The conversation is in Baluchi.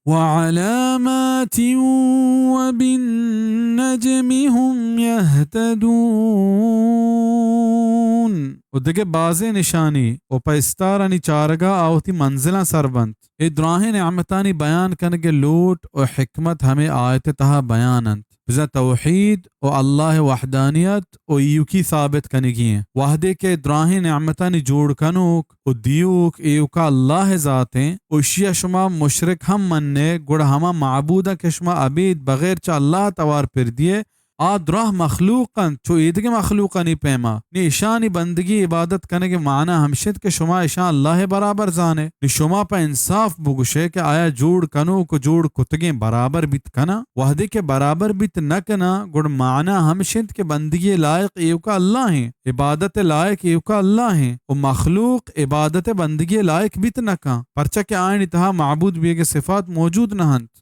وعلامات وبالنجم هم يهتدون۔ و دگہ بازیں نشانی و پہ استارانی چارگا آ وتی منزلاں سر بنت۔ اے دراہیں نعمتانی بیان کنگ ءِ لوٹ و حکمت ہمے آیت ءِ تہا بیان انت۔ بزاں توحید و اللہ ءِ وحدانیت و ایوکی ثابت کنگی ایں۔ وہدے کہ دراہیں نعمتانی جوڑ کنوک و دیوک ایوکا اللہ ءِ ذات ایں و اشیا شما مشرک ہم منئے، گڑا ہما معبوداں کہ شما ابید بغیر چہ اللہ ءَ توار پر دیئے، آ دراہ مخلوق انت، چو ایدگہ مخلوقانی پیما۔ نی اشانی بندگی عبادت کنگ ءِ معنی ہمش انت کہ شما اشاں اللہ ءِ برابر زانئے۔ نی شما پہ انصاف بگوشئے کہ آیا جوڑ کنوک و جوڑ کتگیں برابر بیت کناں؟ وہدے کہ برابر بیت نہ کناں، گڑا معنی ہمش انت کہ بندگی ءِ لائق ایوکا اللہ ایں، عبادت ءِ لائق ایوکا اللہ ایں و مخلوق عبادت ءُ بندگی ءِ لائق بیت نہ کن، پرچا کہ آیانی تہا معبود بیگ ءِ صفات موجود نہ انت۔